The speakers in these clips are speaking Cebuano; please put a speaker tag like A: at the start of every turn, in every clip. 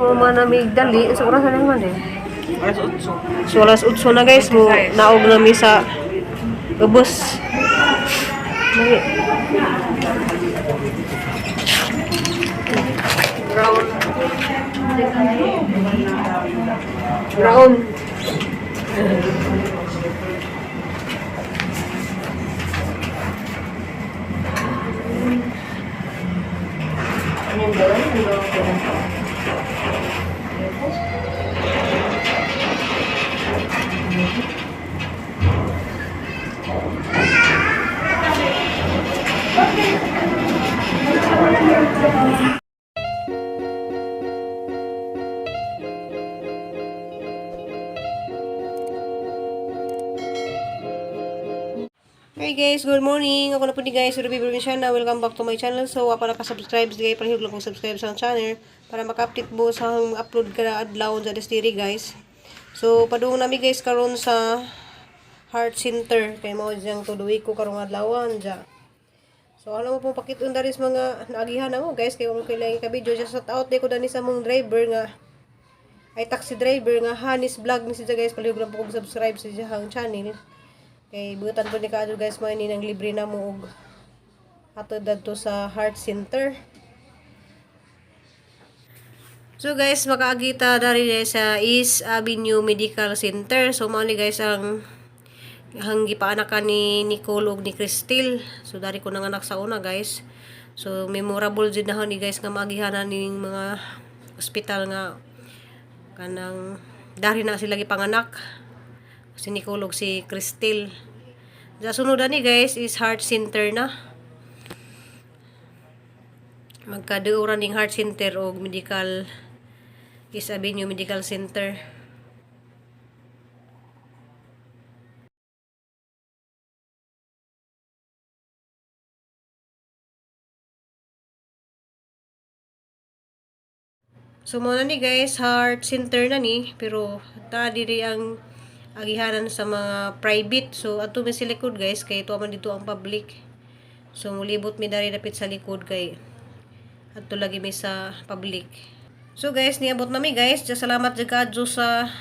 A: Mo na mi dali sa oras na naman eh.
B: Alas 8.
A: So alas 8 na, guys, mo naog na mi sa ubos. Dali. Brown. Brown. Hey guys, good morning. Ako na po ni guys, Ruby Provinciana. Welcome back to my channel. So, wala pa naka-subscribe, sige, palihog lang kong subscribe sa channel para maka-update mo sa akong upload kada adlaw sa destiri, guys. So, padung nami, guys, karon sa Heart Center kay mao diyang tuduwi ko karong adlawan dya. So, alam mo po pakit dari sa mga naagihan na mo, guys, kay wala ko kailangan ka video. Just shout out ko dani sa mong driver nga ay taxi driver nga Hanis Vlog ni siya, guys. Palihog lang po kong subscribe sa iyang channel. Kay butan po ni kaadto, guys, mo ini nang libre na mo og hatod dadto sa Heart Center. So guys, makaagita dari sa East Avenue Medical Center. So mao ni, guys, ang gipaanakan ni Nicole ug ni Cristel. So dari ko nanganak sa una, guys. So memorable jud na ni, guys, nga maagihanan ning mga ospital nga kanang dari na sila gipanganak si Nicole ug si Cristel. Sa sunod ani, guys, is Heart Center na. Magkaduoran ning Heart Center og Medical East Avenue Medical Center. So mo na ni, guys, Heart Center na ni, pero ta diri ang agihanan sa mga private. So adto mi sa likod, guys, kay tuwa man dito ang public. So mulibot mi dari dapit sa likod kay adto lagi mi sa public. So guys, niabot na mi, guys. Diya salamat jud kaadto sa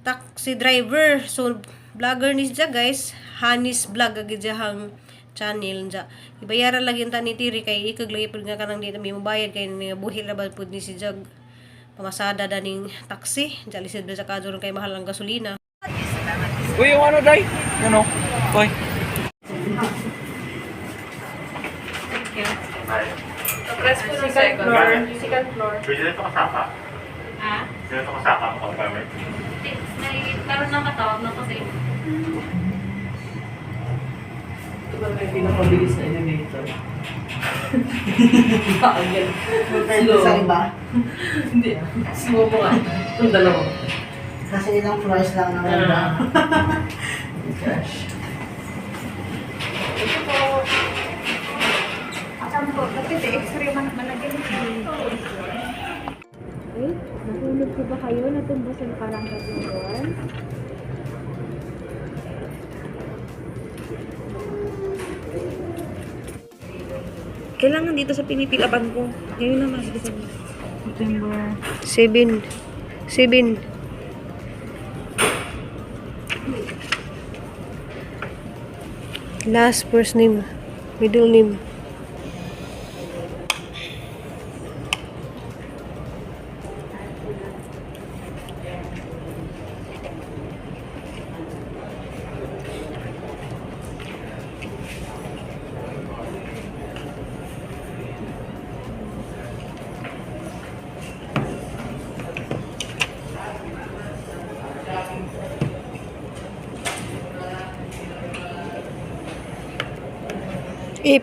A: taxi driver. So vlogger ni siya, guys. Hanis Vlog agi diyahang channel niya. Ibayaran lagi unta ni Tiri kay ikag lagi pud nga kanang di na mi mobayad kay nga buhi ra ba pud ni si Jag pamasada daning taxi. Diya lisod ba sa kadto kay mahal ang gasolina.
B: Uy, yung ano, Day? Ano? Uy.
A: Second floor. Second floor.
C: Pwede na ito kasama?
D: Ah?
C: Pwede na ito kasama mo confirm?
D: May karon na matawag na kasi.
B: Ito ba may pinakabilis na elevator? Bagal. Slow.
E: Sa iba?
B: Hindi. Slow mo nga. Itong dalawa.
E: Kasi ilang floors lang naman ba?
B: Gosh.
F: Okay? Nahulog po ba kayo? Natumba sa nakarang 3 buwan?
G: Kailangan dito sa pinipilaban ko. Ngayon naman, sige sabi.
F: September.
A: Seven. Seven. Last first name. Middle name. Ip.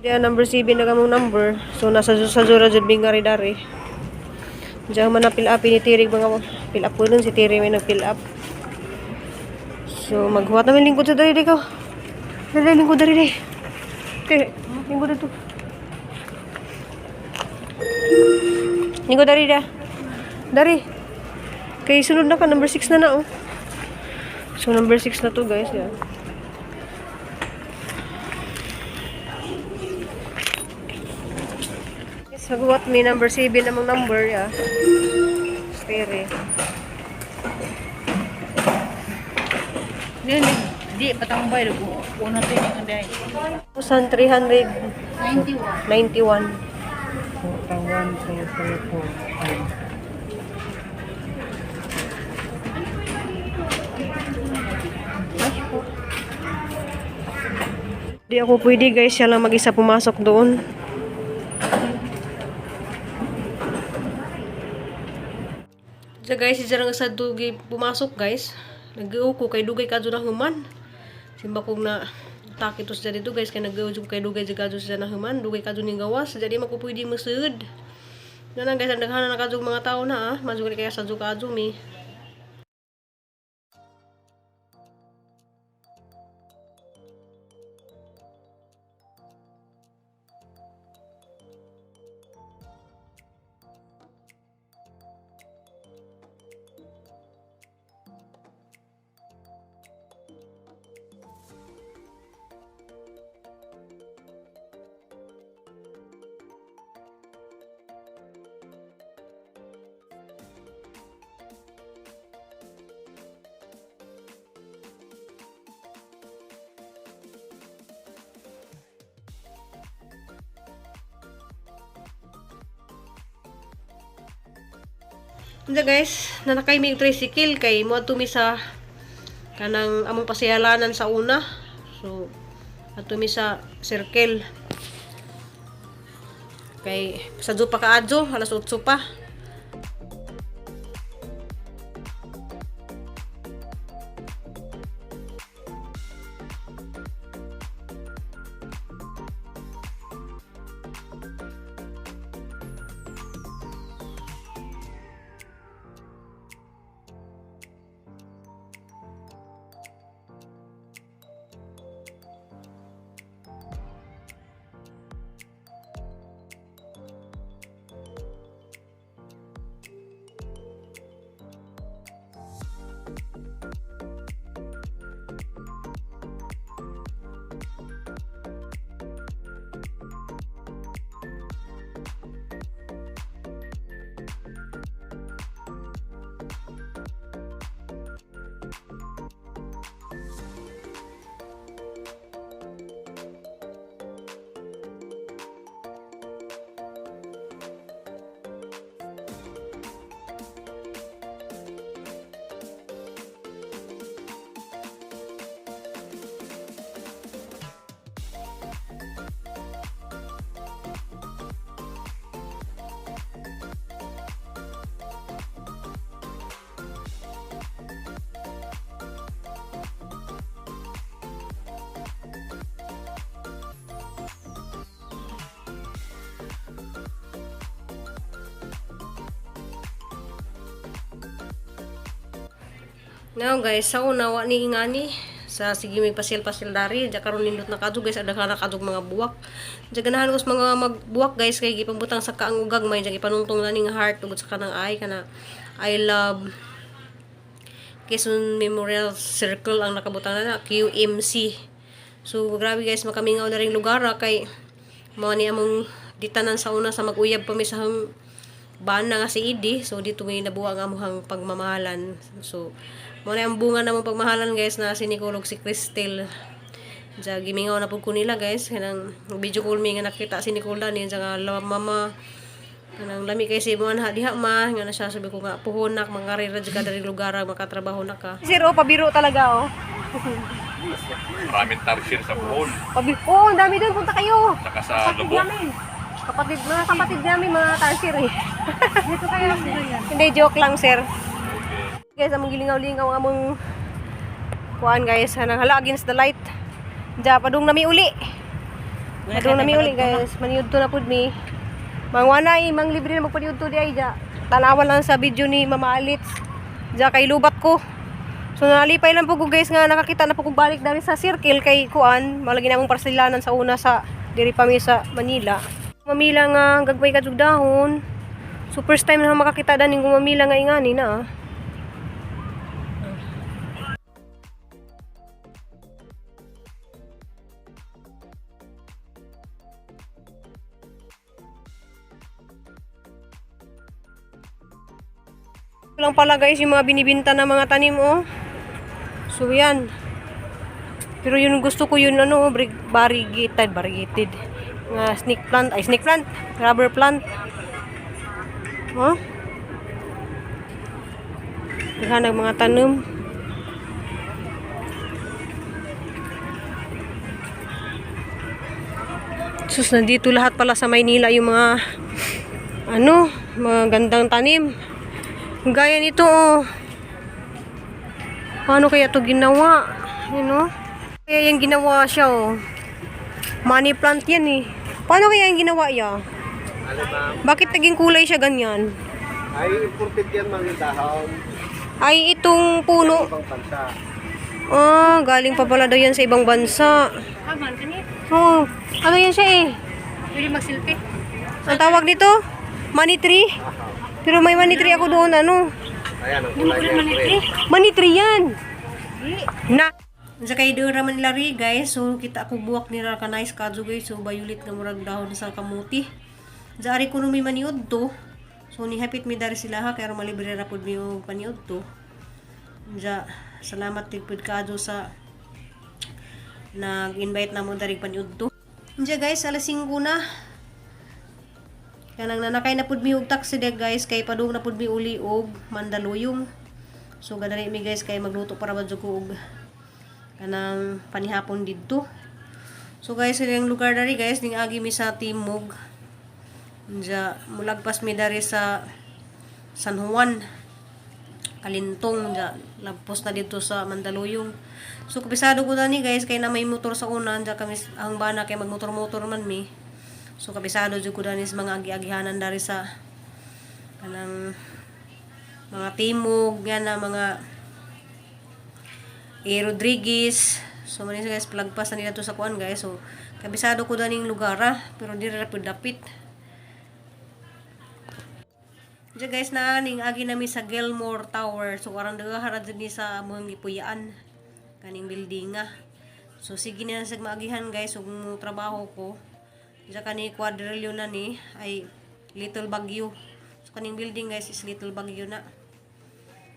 A: Diyan number 7 na kamong number. So nasa sa Zura jud mi nga ri dari. Diyan man na fill up ni Tirig mga fill up po nun si Tiri may nag fill up. So maghuwat namin lingkod sa dali ko. Dali lingkod dali dali. Okay, lingkod dito. Lingkod dali da. Dari. Kay sunod na ka number 6 na na oh. So number 6 na to guys, yeah. Yes, maghuwat may number 7 namang number, yeah. Stere.
D: Di, patambay. Una tayo yung day.
A: 1,391.
D: 91.
E: 1, 2, 3, 4, 5.
A: Di ako pwede guys, siya lang mag-isa pumasok doon. So guys, siya lang sa dugay pumasok guys. Nag-uko ko kay dugay kadto na human. Simba kong na takit siya dito guys kay nag ko kay dugay kadto siya na human, dugay kadto ning gawas. Jadi mako pwede mosud. Na lang guys, ang daghan na kadto mga tao na ah. Masugod kaya sa kadto mi. Unsa guys, nanakay mi og tricycle kay moadto mi sa kanang among pasiyalanan sa una. So adto mi sa circle. Kay sa pa kaadyo, alas 8 pa. Now guys, sa una wa ni ingani sa sige may pasil-pasil dari ja karon nindot na kadto guys, adaghan na kadto mga buwak. Ja ganahan ko sa mga magbuwak guys kay gipambutang sa kaangugag may ja gipanuntong na ning heart ug sa kanang ay kana I love Quezon Memorial Circle ang nakabutang na, na QMC. So grabe guys, makamingaw na ring lugar ah, kay mao ni among ditanan sa una sa mag-uyab pa mi sa hang bana nga si Idi. So dito may nabuwa ang amuhang pagmamahalan. So mao na ang bunga namong pagmahalan guys na si Nicole ug si Cristel. Diya gimingaw na pud ko nila guys kanang video call mi nga nakita si Nicole dani diya nga "La, mama kanang lami kay si mo anha diha ma nga na siya sabi ko nga puhon nak mangarira jud ka diri lugar ah, makatrabaho na ka. Sir oh pabiro talaga oh.
C: Maraming tarsier sa Bohol.
A: Pabiro. Oh, ang dami doon punta kayo.
C: Saka sa
A: Kapatid
C: Lubok.
A: namin. Kapatid, mga kapatid namin, mga tarsier eh.
F: Dito kayo lang dito yan.
A: Hindi, joke lang, sir. Guys, among gilingaw-lingaw ang among kuan guys, hanang hala against the light. Diya, padung nami uli. Padung nami uli guys, maniudto na pud mi. Mangwanay, mang libre na magpaniudto di ay diya. Tanawan lang sa video ni Mama Alitz. Diya kay lubat ko. So nalipay lang po ko guys nga nakakita na po ko balik dali sa circle kay kuan, malagi na among parsilanan sa una sa diri pa mi sa Manila. Mamila nga gagmay ka jud dahon. So first time na makakita daning gumamila nga ingani na. Ah. Lang pala guys yung mga binibinta na mga tanim oh. So yan. Pero yun gusto ko yun ano, variegated, variegated. Nga snake plant, ay snake plant, rubber plant. Huh? Daghan ang mga tanom. Sus, nandito lahat pala sa Maynila yung mga ano, mga gandang tanim. Gaya nito oh. Paano kaya to ginawa? You know? Kaya yung ginawa siya oh. Money plant yan eh. Paano kaya yung ginawa ya? Bakit naging kulay siya ganyan?
H: Ay, imported yan mga dahon.
A: Ay, itong puno.
H: Ibang bansa.
A: Ah, galing pa pala daw yan sa ibang bansa.
D: Aman, kani.
A: Oo. Ano yan siya eh?
D: Pwede mag-selfie.
A: Ang tawag nito? Money tree? Pero may money tree ako doon, ano?
H: Ayan, ang kulay niya. Green.
A: Money tree yan! Na! Sa kay doon raman lari guys, so kita ako buwak nila ka nice kadyo guys, so violet nga murag dahon sa kamuti. Sa ari ko may maniud to. So ni hapit mi dari sila ha kay aron malibre ra pud mi og paniud to. Ja, salamat tig pud kadyo sa nag-invite namo dari paniud to. Diya guys, alas 5 na. Kanang nanakay na pud mi og taxi de guys kay padung na pud mi uli og Mandaluyong. So gadali mi guys kay magluto para ba jud ko og kanang panihapon didto. So guys, ilang lugar dari guys ning agi mi sa Timog. Diya mulagpas mi dari sa San Juan. Kalintong diya lagpos na dito sa Mandaluyong. So kabisado ko dani guys kay na may motor sa una diya kami ang bana kay magmotor-motor man mi. So kabisado jud ko dani sa mga agi-agihanan dari sa kanang mga Timog yan na mga A. Rodriguez. So man guys plagpas na nila to sa kuan guys. So kabisado ko daning lugar ah, pero di ra pud dapit. Diyan guys na ning agi nami sa Gilmore Tower. So aron dagha ra jud ni sa among gipuyaan kaning building ah. So sige na sa maagihan guys ug mo trabaho ko. Diyan kani quadrillion na ni ay Little Baguio. So kaning building guys is Little Baguio na.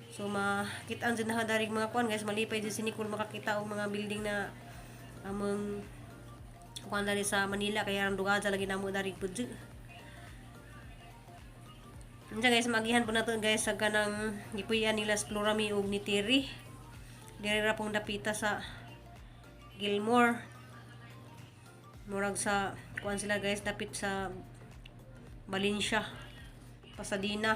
A: So makita ang dyan nakadarig mga kuan guys, malipay dyan si Nicole makakita og mga building na among kuan dali sa Manila kaya ang dugaja lagi namo darig pud dyan. Diyan guys, magihan po nato guys sa kanang gipuy-an nila sa Florami ug ni Terry. Diri ra pong dapita sa Gilmore. Murag sa kuan sila guys dapit sa Valencia, Pasadena.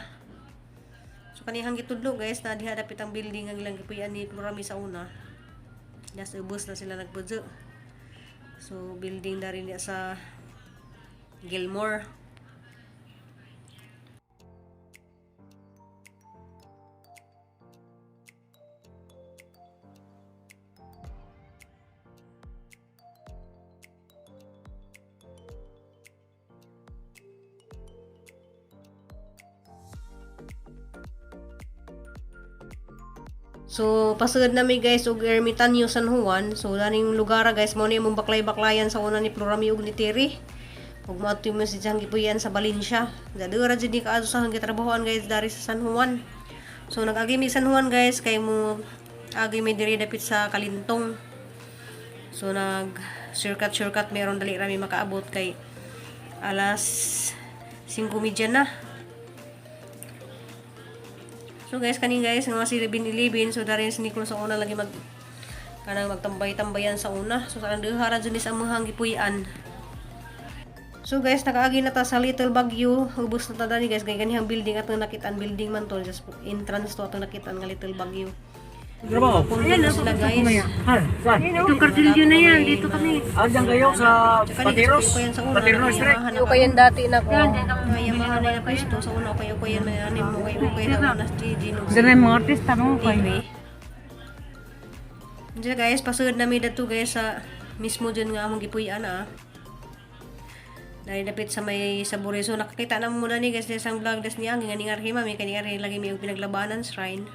A: So kanihang gitudlo guys na diha dapit ang building ang ilang gipuy-an ni Florami sa una. Nasa ubos na sila nagpudyo. So building na rin niya sa Gilmore. So, pasugod nami guys og Ermitanyo San Juan. So, daning lugar guys, mo ni imong baklay-baklayan sa una ni Florami ug ni Terry. Ug moadto mo si Jang gipuy-an sa Valencia. Dadura jud ni kaadto sa hanggang trabahoan guys dari sa San Juan. So, nag-agi mi San Juan guys kay mo agi mi diri dapit sa Kalintong. So, nag shortcut shortcut meron dali rami makaabot kay alas 5:30 na. So guys, kaning guys, nga si 11:11, so dari si Nicole sa una lagi mag kanang magtambay-tambayan sa una. So sa duha ra jud ni sa among gipuy-an. So guys, nakaagi na ta sa Little Baguio. Ubos na ta dani guys, kay ganihang building atong nakitaan building man to, just entrance to atong nakitaan nga Little Baguio.
B: Trabaho.
A: Ayan, sila guys.
B: Saan?
A: Itong kartilyo na yan, dito kami.
B: Ah, dyan kayo sa Pateros? Pateros Street?
A: Ko yan dati na ko. Kaya mga na yung pwesto sa una kayo ko yan may anim mo kayo ko yan na si Gino.
E: Diyan mga artista mo kay.
A: TV. Diyan guys, pasugod nami dato guys sa mismo dyan nga among gipuy-an ah. Dahil dapit sa may sabure. So nakakita na muna ni guys sa isang vlog des niya ang nga ningarhi mami kani arhi lagi may og pinaglabanan shrine.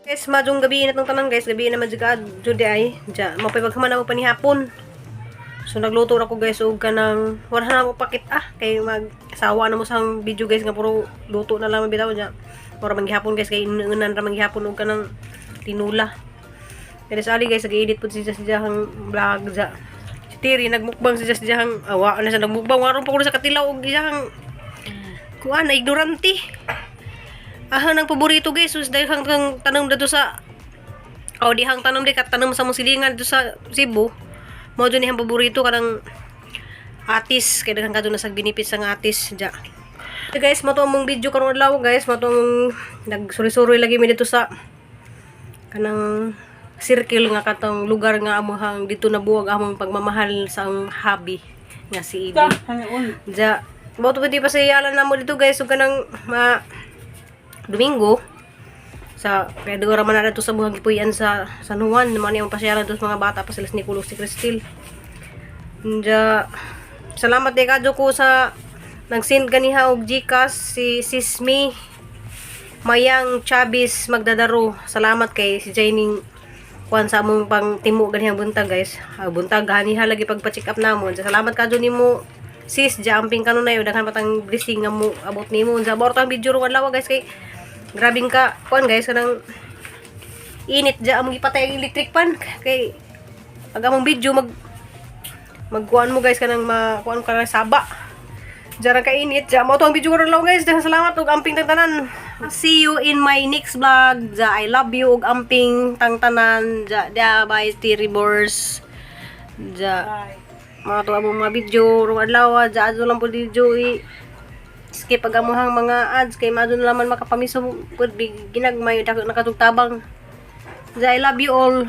A: Guys, madung gabi na tong tanan guys, gabi na man jud jud ay. Ja, mapay paghuman na mo panihapon. So nagluto ra ko guys og kanang wala na mo pakit ah kay magsawa na mo sa video guys nga puro luto na lang bitaw ja. Mura man gihapon guys kay inunan ra man gihapon og kanang tinula. Pero sa ali guys nag-edit pud si Jas Jahang vlog ja. Si Tiri nagmukbang si Jas Jahang awa na siya nagmukbang waron pa ko sa katilaw og iyang kuan na ignorante. Ahang nang paborito guys, sus dahil hang kang tanong dito sa o di hang tanong di katanong sa mong silingan dito sa Cebu. Mao jud ni hang paborito kanang atis kay daghan kadto na sa binipit sa nga atis ja. So guys, mo to among video karon adlaw guys, mo to among nagsuri-suri lagi mi dito sa kanang circle nga katong lugar nga amuhang dito nabuwag among pagmamahal sa ang hobby nga si Ibi. Ja, mo to pwede pa sa iyalan namo dito guys, ug kanang ma Domingo sa kaya dugo ra man na dito sa buhang gipuy-an sa San Juan man ang pasyalan dito sa mga bata pa sila si Niculo si Cristel. Nja, salamat day kadyo ko sa nag-send ganiha og GCash si Sis Mi Mayang Chavez magdadaro. Salamat kay si Jaining kuan sa among pang timo ganihang buntag guys. Ah, buntag ganiha lagi pagpa-check up namon. Salamat kadyo nimo sis jumping kanunay daghan patang blessing nga mo abot nimo. Unsa borto ang video ron adlaw guys kay grabing ka kuan guys kanang init ja among gipatay ang electric pan kay pag among video mag magkuan mo guys kanang makuan ka na saba. Jarang kainit. Ja, mo to ang video karon lang guys. Daghang salamat ug amping tang tanan. See you in my next vlog. Ja, I love you ug amping tang tanan. Ja, da bye Tiri Bors. Ja. Mga to among mga video rong adlaw. Ja, adto lang po video i skip pag amuhang mga ads kay maadto na laman makapamiso pud ginagmay dako nakatugtabang. Ja, I love you all.